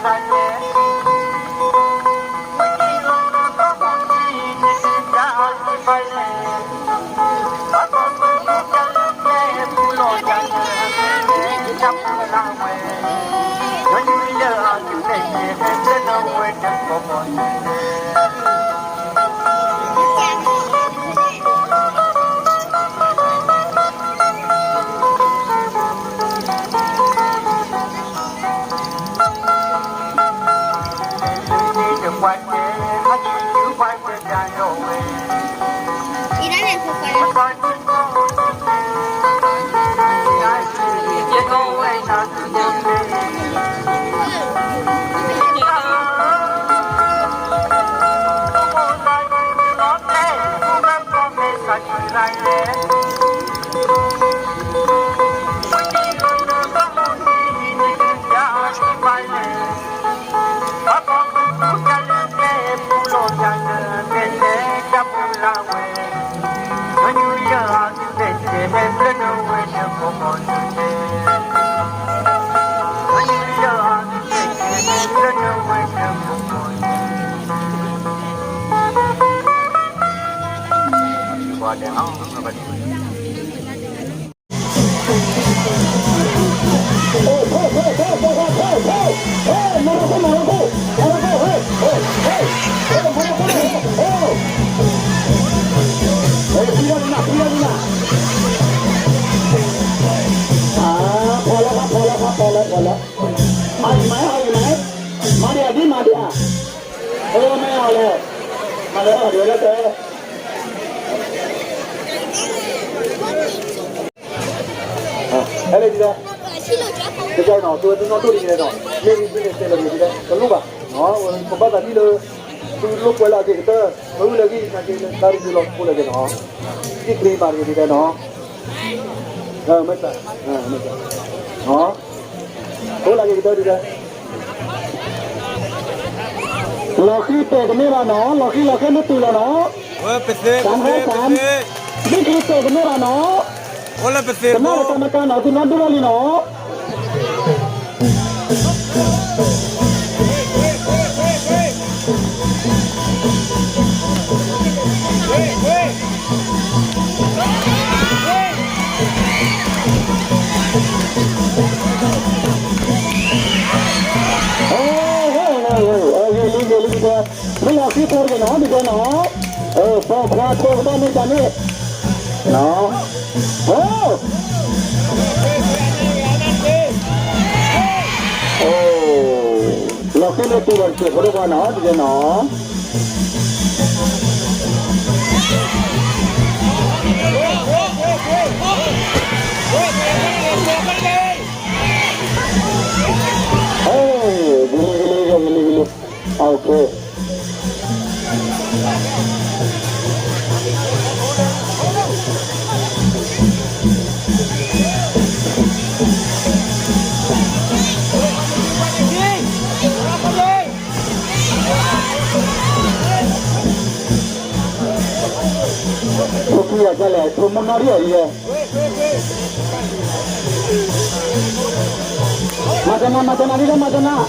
ဖီလီၤ ဖီလီၤ ဖီလီၤ ဖီလီၤ အမၤအီၤ အမၤ မၤဒံးဧါ ဒ်မၤဒံးဧါ အမၤအီၤလဲၣ် မၤလၢအီၤဒ်ဝဲလၢတဲ ဟဲလၢဒ်လဲၣ် ကစၢ်နီၤ သုဝဲသုနီၣ်ဒိၣ်ဒ်လဲၣ်နီၤ မ့ၢ်ဂ့ၤသုန့ၣ်တဲလီၤဒ်လဲၣ် တလိၣ်ဘၣ် ပဘၣ်သးဒ်လၢ သုလိာ်ကွဲလၢအက့ၤကတၢၢ် မ့ၢ်ဝံၤလၢဂံၢ်နာ်က့ တၢ်ရူလီၤဖိလၢက့ၤနီၤ တံၢ်ကျံမၤတဂ့ၤဒ်လဲၣ်နီၤ မ့ၢ်တၢ် မ့ၢ်တၢ် အိၣ်လၢက့ၤကတၢၢ်ဒ်လဲၣ် လီၤဃံတဲာ်တမ့ၢ်ဘၣ်နီၤ လီၤဃံလီၤဃဲမ့ၢ်တုၤလီၤနီၤ သၢ သၢ သၢ ဒ်က့ၤတဲာ်တမ့ၢ်ဘၣ်နီၤ ကနၣ်တကးမကါနီၤ သုနီၣ်ဒိၣ်ထီၣ်လံနီၤ ဂ့ၤလံ ဂ့ၤလံ ဒ်တဲ မ့ၢ်လီၤဃံဖိတဂ့ၤနီၤ ဒ်တဲနီၤ ပိာ်ခွါဖိကဘၣ်မ့ၢ်တၢ်န့ၣ် လီၤဃံလၢတုၤလီၤတစဲးဖိဒိၣ်ခွါနီၤ ဒ်တဲနီၤ ဂ့ၤလံ ဂ့ၤလံ ဂ့ၤလံ ဂ့ၤလံ OK ဖိခံဂၤဒ်လဲၣ် ဖိမုၣ်နီၢ်ဒံၣ်အီၤဒ်လဲၣ် မၤတနၤ မၤတနၤဒ်လဲၣ် မၤတနၤ မၤ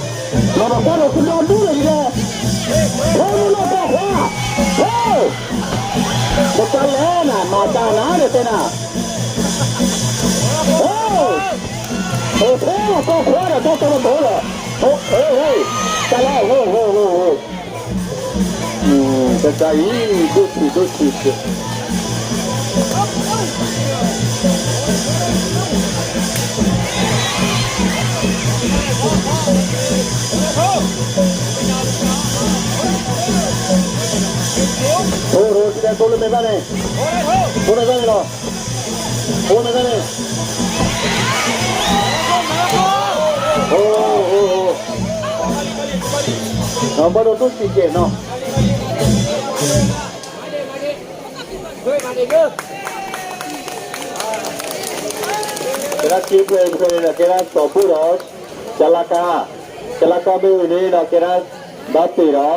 တနၤဒီးသုနီၣ်ဒိၣ်လၢဒ်လဲၣ် ဖိမုၣ်နီၢ်ပိာ်ခွါ ဟဲ တၢ်လဲၣ်နၤ မၤတၢ်နၤဒီးတဲနၤ ဟဲ ဖိမုၣ်နီၢ်ပိာ်ခွါဒီးတၢ်တၢ်တဘိဒီး တၢ်လဲၣ် ဟဲ ဟဲ ဟဲ ဟဲ တၢ်အံၤ ဒိၣ်ထူၣ်ဒိၣ်ထူၣ်စ့ၢ် ဖိရိတံၤဒဲး ဖိလၢမဲာ်ဘၣ်န့ၣ် ဖိလၢမဲာ်ဘၣ်န့ၣ်လီၤ ဖိမဲာ်ဘၣ်န့ၣ် အိၣ် အိၣ် အိၣ် ဘၣ်ဒိၣ်ဒိၣ်စံးကဲးနီၤ ကဲဒၣ်စ့ဖှဲးဖှဲးန့ၣ်ဒီး ကဲဒၣ်စီၤဘိၣ်ဒီး ကလါကါ, ကလါကါမ့ၢ်ဝံၤန့ၣ်ဒီး ကဲဒၣ်ဘၣ်ပ့ၤဒီး